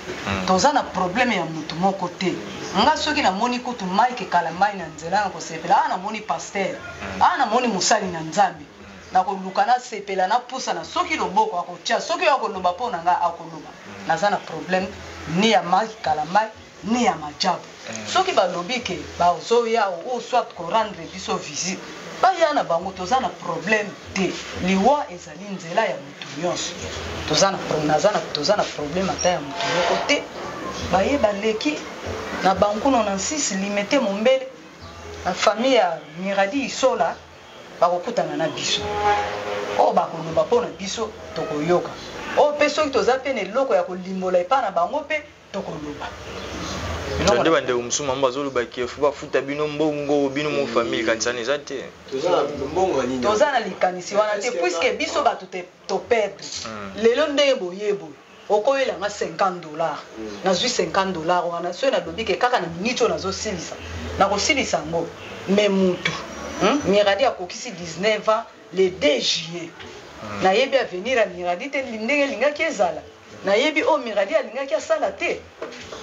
toza na problème ya mutu moko te. Nga soki namoni kutu Mike Kalambai na nzela, na kosepela. Awa namoni pasteur, awa namoni mosali na Nzambe, nakoluka nasepela, napusana. Soki loboko akotia, soki oyo akoloba mpo na nga akoloba, naza na problème ni ya Mike Kalambai ni ya Majabu. Soki balobi ke bazoya ou soit korendre biso visite, baya na bango, toza na problème te. Liwa ezali nzela ya motu nyonso. Toza na pro- naza na toza na problème ata ya motu moko te. Baye baleki na bankuno na nsisi Limete Mombele na famille ya Miradi Isola, bakokutana na biso. Oyo bakoloba mpo na biso, tokoyoka. Oyo mpe soki toza mpe na eloko ya kolimbola epai na bango mpe, tokoloba. Nde bandeko mosusu, mama, bazolobaki faut bafuta bino mbongo, bino mo famille, kanisani eza te. Toza na mbongo ya nini? Toza na likanisi wana te, puisque biso bato te toperdre lelo ndenge boye boye. Okoyelanga 50 $, nazwi 50 $ wana. Soki nalobi ke kaka na miniti oyo nazosilisa, nakosilisa yango. Mais mutu, Miradi akokisi 19 ans le 2 juillet. Nayebi avenir ya Miradi te, ndenge elingaki ezala. Nayebi oyo Miradi alingaki asala te.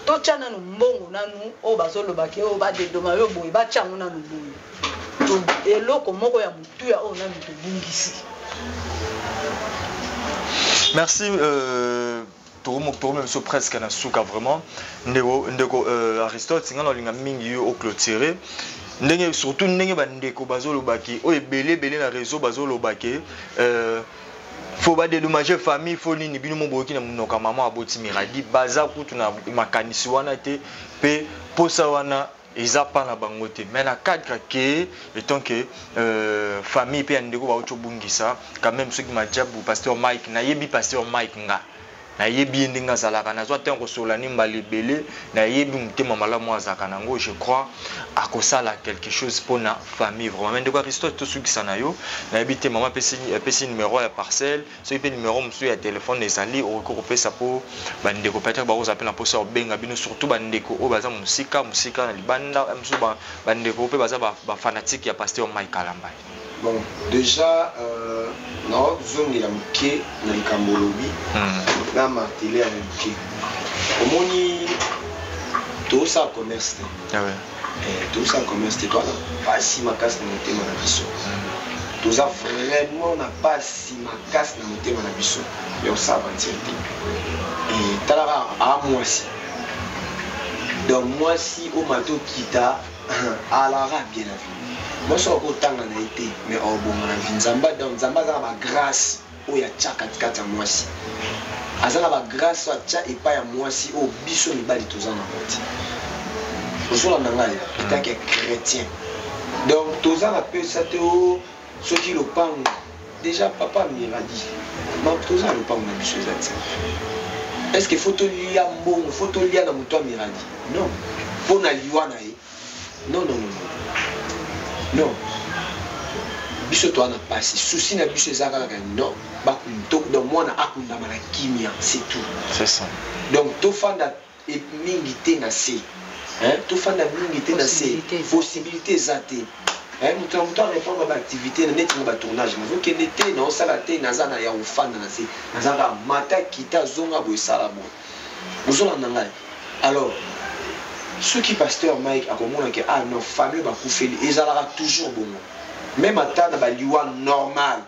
Totya nanu mbongo nanu oyo bazolobaki oyo badedoma oyo boye, batya yango nanu boye. Eloko moko ya motuya oyo nanu tobungisi. Merci. Tokomi biso presque na suka vraiment. Ndeko Aristote, nga na olinga mingi yo oclôturer ndenge, surtout ndenge bandeko bazolobaki oyo ebele ebele na réseau, bazolobaki faut badédommager famille, faut nini. Bino mo boyoki na monoko ya mama aboti Miradi, baza kutu na makanisi wana te, mpe posa wana eza pa na bango te. Mais na cadre ke étant que famille mpe ya ndeko bauti obungisa quand même, soki Majabu, pasteur Mike, nayebi pasteur Mike, nga nayebi ye ndenge azalaka, nazwa ntango kosolola ni mbala ebele, nayebi motema malamu azalaka nango. Je crois akosala quelque chose mpona famille vraiment. Mais ndeko Aristote, tosukisa na yo. Nayebi te, mama apesi numéro ya parcelle, soki mpe numéro mosusu ya telefone ezali, okoki kopesa mpo bandeko peut-être bakozala mpe na mposa ya kobenga bino, surtout bandeko oyo baza mosika mosika na libanda, mosusu bandeko mpe baza bafanatike ya pasteur Mike Kalambai. Bon, déjà naozongela moke na likambo olobi na martele ya moke. Omoni, tozosala commerce te. Tozosala commerce te. Toza na pasi makasi na motema na biso. Toza vraiment na pasi makasi na motema na biso ya kosala aventure te. Talaka aa mwasi, donc mwasi oyo mati okita alara bien na vie. Mwasi oyo akotanga na ye te, mais aobonga na vie. Nzambe, donc Nzambe aza na bagrâce oyo atya katikati ya mwasi, aza na bagrâce oyo atya epai ya mwasi oyo biso mibali toza nango te. Ozolanda ngai en tant que chrétien? Donc toza na pesa te. O soki lopango déjà papa Miradi, toza na lopango na biso eza te. Est ce que faut tolia mbongo, faut tolia na moto ya Miradi? Non, mpo na liwa na ye, non, non, non, non, non. Biso toza na pasi. Souci na biso eza kaka non, donc mwana akundama na kimia, c'est tout. C'est ça. Donc tofanda mingi te na se, tofanda mingi te na se, possibilité eza te. Moto na moto arépondre baactivité na neti nga batournage nazokende te, naosala te, naza na ya kofanda na se, naza kaka mata kita zonga boye, esala boye. Ozolanda ngai? Alors soki pasteur Mike akomona ke ah non, famille bakufeli, ezalaka toujours bongo, même ata na baliwa normal.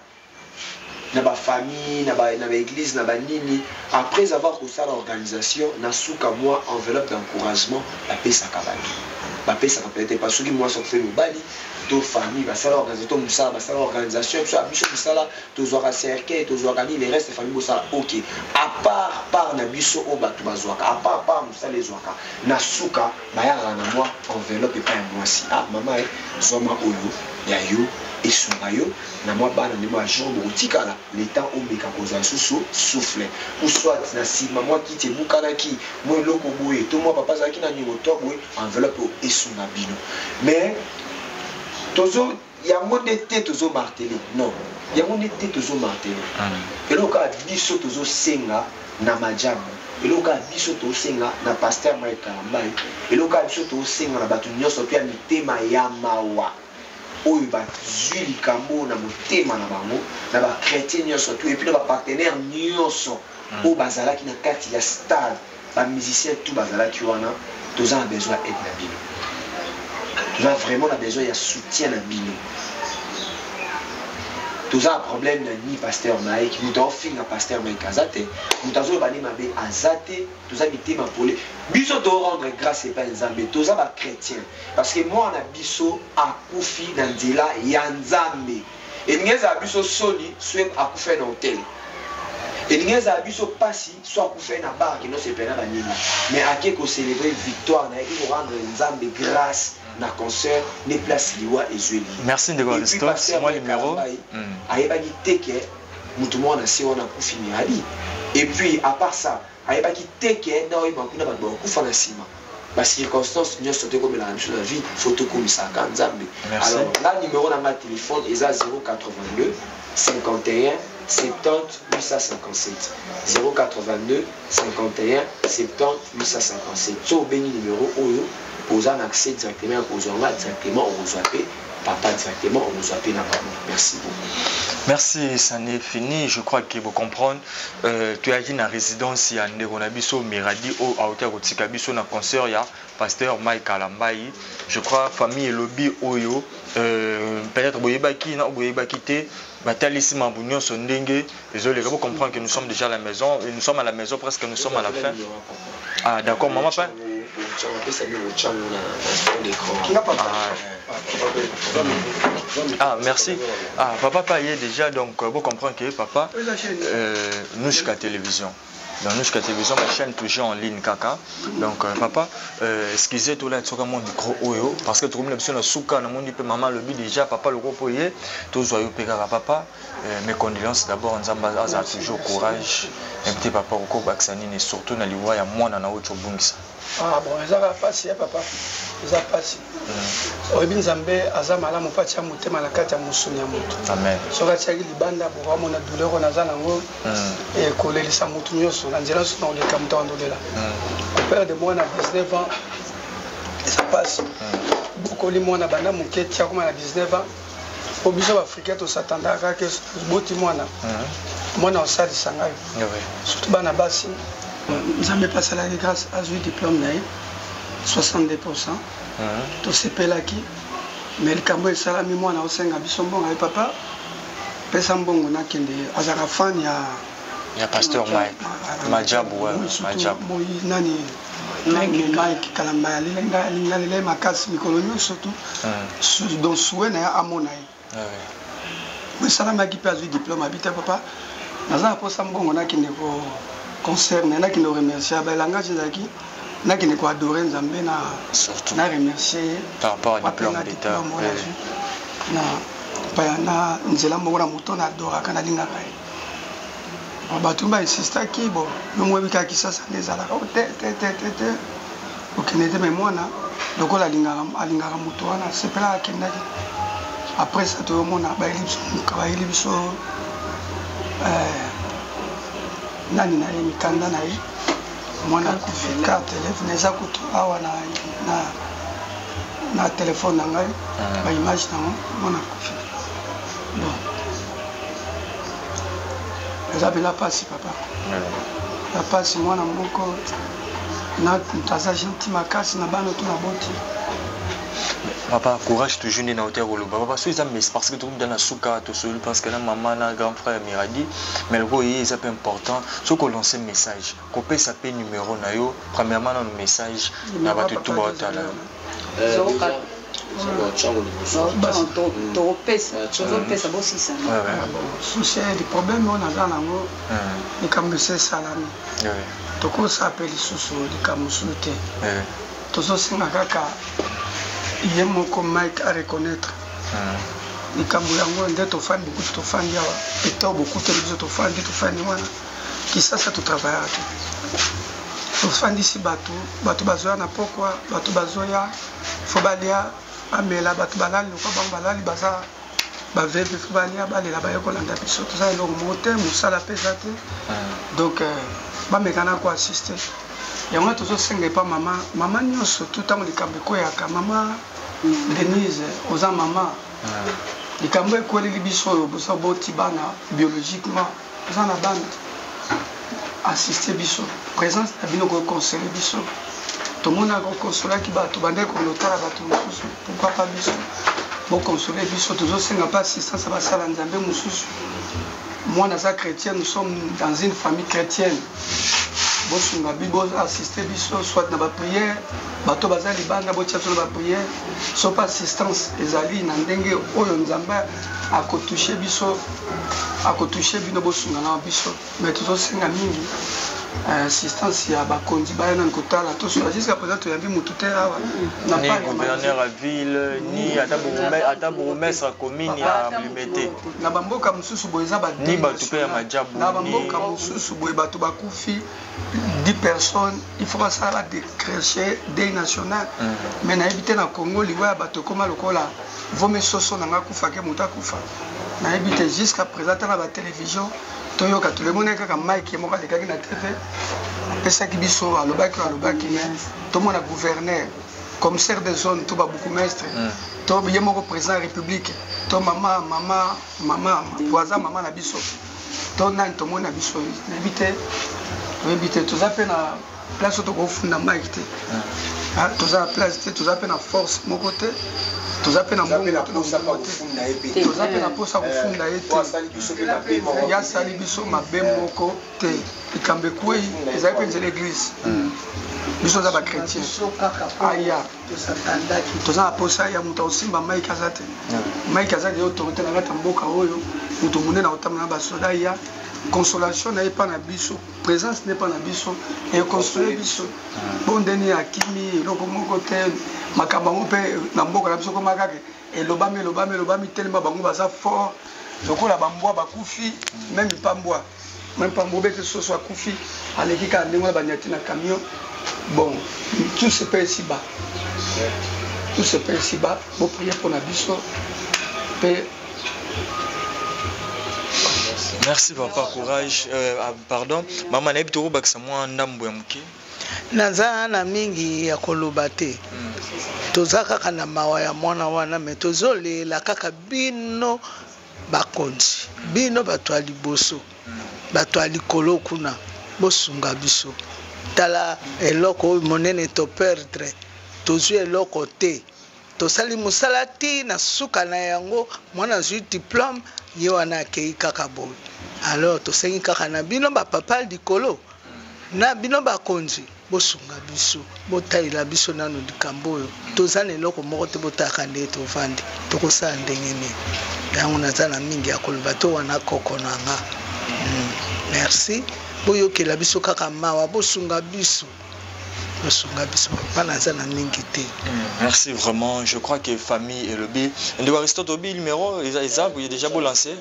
Na bafamille, na baéglise, na banini, après avoir kosala organisation, na suka mwa enveloppe d'encouragement bapesaka bato, bapesaka peut-être pas soki mwasi akufi, mobali to famille basala organisation to mosala, basala organisation. Biso biso mosala, tozwaka cercueil, tozwaka nini, le reste famille bosala. Ok, à part part na biso oyo bato bazwaka, à part part mosala ezwaka, na suka bayakaka na mwa enveloppe epai ya mwasi: "Ah mama, e zwama oyo ya yo, esunga yo na mwa bana nde mwa jour bokotikala, le temps omeka kozwa lisusu souffle." Ou soit na nsima mwa kiti ebukanaki, mwa eloko boye, to mwa papa azalaki na niongo to boye, enveloppe oyo esunga bino. Mais tozo yango nde te tozomarteler, non, yango nde te tozomarteler. Eloko kaka biso tozosenga na Majabu, eloko kaka biso tozosenga na pasteur Mike Kalambai, eloko kaka biso tozosenga na bato nyonso to ya mitema ya mawa oyo bazwi likambo na motema na bango, na bachrétien nyonso to et puis na bapartenaire nyonso oyo bazalaki na kati ya stade, bamusicien tout bazalaki wana, toza na besoin ya aide na bino, toza vraiment na besoin ya soutien na bino. Toza na problème na ni pasteur Mike, moto aofinga pasteur Mike aza te, moto azoloba nde mabe aza te. Toza mitema pole, biso torendre grâce epai Nzambe, toza bachrétien, parce que mwana biso akufi na nzela ya Nzambe. Elingi ezala biso soni so akufi na hotel, elingi ezala biso mpasi so akufi na bar, kendo sepela na banini, mais ake kocélébrer victoire na ye, ake korendre Nzambe grâce na concert nde place liwa ezweli. Merci ndeko Aristote. Mwa numéro. Ayebaki te ke motu moko na se wana akufi Miradi. Et puis à part ça, ayebaki te ke na oyeba kuna bato bakokufa na nsima. Bacirconstance nyonso tokomelaka biso na vie, faut tokomisaka Nzambe. Alors nga, numéro na nga téléphone eza 082 51 70 857, 082 51 70 857. So obengi numéro oyo, oza na accès directement ya kozwa nga directement, okozwa mpe papa directement, okozwa mpe na mama. Merci beaucoup. Merci, ça n'est fini. Je crois que vous comprenez. Tu as na résidence ya ndeko na biso Miradi o auta kotika biso na concert ya pasteur Mike Kalambai. Je crois famille elobi oyo peut-être boyebaki na boyebaki te, batalisi mambo nyonso ndenge ezoleka. Vous comprendre que nous sommes déjà à la maison et nous sommes à la maison, presque nous sommes à la fin. Ah d'accord, maman pas. Ah, ah merci. Ah papa pa ye déjà, donc vous comprenez que papa Nouchka Télévision, dans Nouchka Télévision, ma chaîne toujours en ligne kaka. Donc papa, excusez tout là, tsoka mon micro oyo parce que tokomi na biso na suka na mondi pe mama lobi déjà papa loko ye tozwa yo pe kaka papa. Mes condoléances d'abord, Nzambe aza toujours courage. Un petit papa okobakisa nini, surtout na liwa ya mwana na oyo tobungisa? Ah bon, ezaka mpasi ya papa, eza mpasi. Oyebi, Nzambe aza malamu mpo atia motema na kati ya mosuni ya moto. Amen. Soki atiaki libanda, bokamona douleur oyo naza nango, ekolelisa motu nyonso na nzela nyonso na koleka, moto akondolela. Koperdre mwana 19 ans eza mpasi. Bokoli mwana banda moke tia koma na 19 ans, po biso baafricain tosatandaka kaka boti mwana, mwana osalisa ngai, surtout bana basi. Nzambe mpe asalaki grâce, azwi diplôme na ye 62. Tosepelaki, mais likambo esalami, mwana osenga biso mbongo aye: "Papa, pesa mbongo nakende." Azalaka fan ya ya pasteur Mike Majabu, Majabu. Nani, Mike Kalamba, alinga lela ye makasi mikolo nyonso tu. Donc souhait na ye amona ye. Esalamaki mpe azwi diplôme, abi te: "Papa, naza na mposa mbongo nakende ko concert na ye, nakende koremercier." Balangage ezalaki nakende koadorer Nzambe na na remercier ye. Par rapport à diplôme d'état. Na paya na nzela moko na moto na adoraka, nalingaka ye. Bato bainsistaki, bon, yo moyebi kaka Kisasa nde ezalaka o te te te te te, okende te. Mais mwana lokola alingaka moto wana, asepelaka, akendaki. Après ça, toyomona bayeli biso, bayeli biso nani na ye, mikanda na ye, mwana akufi, carte élève na eza kutu awa na telefone na ngai, baimage nango, mwana akufi. Bon, eza mpenza mpasi papa, eza mpasi. Mwana moko na moto aza gentil makasi na bana to na boti. Papa, courage toujours nde na hauteur koloba. Papa, so eza mes parce que tokomi na suka tosoli parce que na mama na grand frère Miradi, mais loko ye eza pe important soki olancer message, kopesa pe numéro na yo, premièrement nanu message na bato tout baotala yo. Tokopesa, tozopesa bosisa. Souci problème oyo naza nango, likambo esi esalami, tokosala mpe lisusu likambo mosusu te. Tozosenga kaka ye moko Mike areconnaître likambo yango. Nde tofandi bokuti, tofandi awa eto bokuteli biso, tofandi, tofandi wana Kisasa, totravaillaka te, tofandisi bato, bato bazoya na pokwa, bato bazoya fo balia, bamela, bato balali lokwa bango balali, baza baveve, fo balia, balela, baye kolanda biso. Toza eloko moko te, mosala mpe eza te. Donc bamekana koassister yango. Tozosenga epa mama, mama nyonso tu, ntango likambo ekweyaka, mama Denise, oza mama, likambo ekweleli biso oyo, bosa boti bana biologiquement, oza na bana, assiste biso. Présence na bino koconsoler biso. Tomonaka okonsolaki bato, bandeki kolotala bato mosusu, pourquoi pas biso? Boconsoler biso. Tozosenga mpe assistance ya basala Nzambe mosusu. Mwana aza chrétien, nous sommes dans une famille chrétienne. Bosunga bi, boassiste biso soit na baprière, bato baza libanda, botia biso na baprière. So mpe assistance ezali na ndenge oyo Nzambe akotoucher biso, akotoucher bino, bosunga na biso. Mais tozosenga mingi assistance ya bakonzi, baya nani kotala tosola. Jusqu'à présent toyambi motu te awa. Na ni gouverneur ya ville, ni ata bourgmestre ya commune ya Limete. Na bamboka mosusu boye eza. Ni bato mpe ya Majabu. Na bamboka mosusu boye, bato bakufi 10 personnes, il faut basala badécréter deuil national. Mais nayebi te, na Congo liwa ya bato ekóma lokola vome soso na nga akufake, moto akufa nayebi te. Jusqu'à présent ata na batélévision toyoka, tolemoni kaka Mike moko alekaki na TV, apesaki biso, alobaki, alobaki, mais tomona gouverneur, commissaire de zone to babourgmestre to ye moko président ya république to mama, mama, mama po aza mama na biso to nani, tomoni na biso, nayebi te, toyebi te. Toza mpe na place oyo tokofunda Mike te. Toza na place te, toza mpe na force moko te, toza mpe na mbongo te, toza mpe na mposa kofunda ye te. Ye asali biso mabe moko te. Likambo ekwei ezali mpe nzela église, biso oza bachrétien. Aya, toza na posa ya moto akosimba Mike aza te. Mike aza deya autorité na kati ya mboka oyo, moto monene akotambola na basoda. Ya consolation na ye mpa na biso, présence ne mpa na biso econsoler biso. Bo ndeni akimi eloko moko te. Makambo yango mpe na mboka na biso koma kaka elobami, elobami, elobami telema. Bango baza fort lokola bambwa bakufi, même pa mbwa, même pa mbwa obete soso akufi, aleki kaka ndenge wana, banyati na camion. Bon, tout se paie ici bas, tout se paie ici bas. Boprier mpona biso mpe. Merci papa, courage. Pardon mama, nayebi tokobakisa mwa ndambo ya moke. Naza na mingi ya koloba te. Toza kaka na mawa ya mwana wana, me tozolela kaka bino bakonzi, bino bato ya liboso, bato ya likolo kuna, bosunga biso. Tala eloko oyo monene toperdre, tozwi eloko te. Tosali mosala ti na suka na yango, mwana azwi diplôme, ye wana akei kaka boye. Alors tosengi kaka na bino bapapa likolo, na bino bakonzi, bosunga biso, botalela biso nano likambo oyo. Toza na eloko moko te, botalaka ndenge tovandi, tokosala ndenge nini? Yango naza na mingi ya koloba to wana koko na nga. Merci, boyokela biso kaka mawa, bosunga biso, bosunga biso papa, naza na mingi te. Merci vraiment. Je crois que famille elobi. Ndeko Aristote, obi numéro eza déjà beau lancé.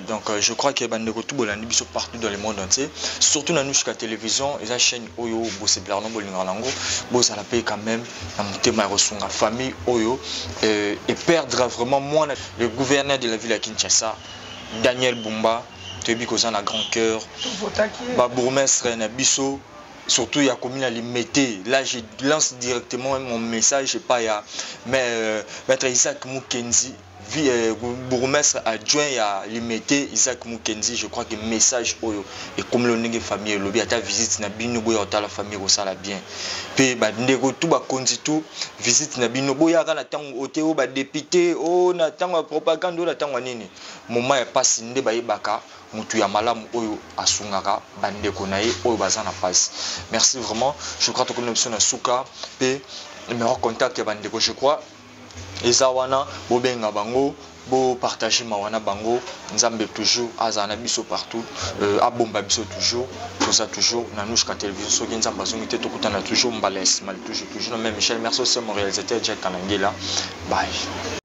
Donc je crois que bandeko tout bolandi biso partout dans le monde entier, surtout na Nushka Télévision, eza chaîne oyo bosepelaka na bolingaka nango, bozala mpe quand même na motema ya kosunga famille oyo et perdre vraiment mwana. Le gouverneur de la ville ya Kinshasa, Daniel Bumba, toyebi koza na grand cœur, babourgmestre na biso, surtout ya commune ya Limete. Là, je lance directement mon message epai ya mais, maître Isaac Mukenzi. Bourgmestre adjoint ya Limete Isaac Mukendi, je crois que message oyo ekomeli ndenge famille elobi, ata visite na bino boya kotala famille ekosala bien. Mpe bandeko tu, bakonzi tu, visite na bino boyaka na ntango ote oyo badéputé oyo na ntango ya propagande oyo na ntango ya nini, moment ya pasi nde bayebaka mutu ya malamu oyo asungaka bandeko na ye oyo baza na pasi. Merci vraiment. Je crois tokomi na biso na suka, mpe numéro contact ya bandeko, je crois, eza wana. Bobenga bango, bopartage mawa na bango. Nzambe toujours azala na biso partout, abomba biso toujours. Toza toujours na Nouchka Télévision. Soki Nzambe azongi te, tokutana toujours mbala ya nsima, toujours toujours na même Michel. Merci aussi mon réalisateur Jack Kanangela. Bye.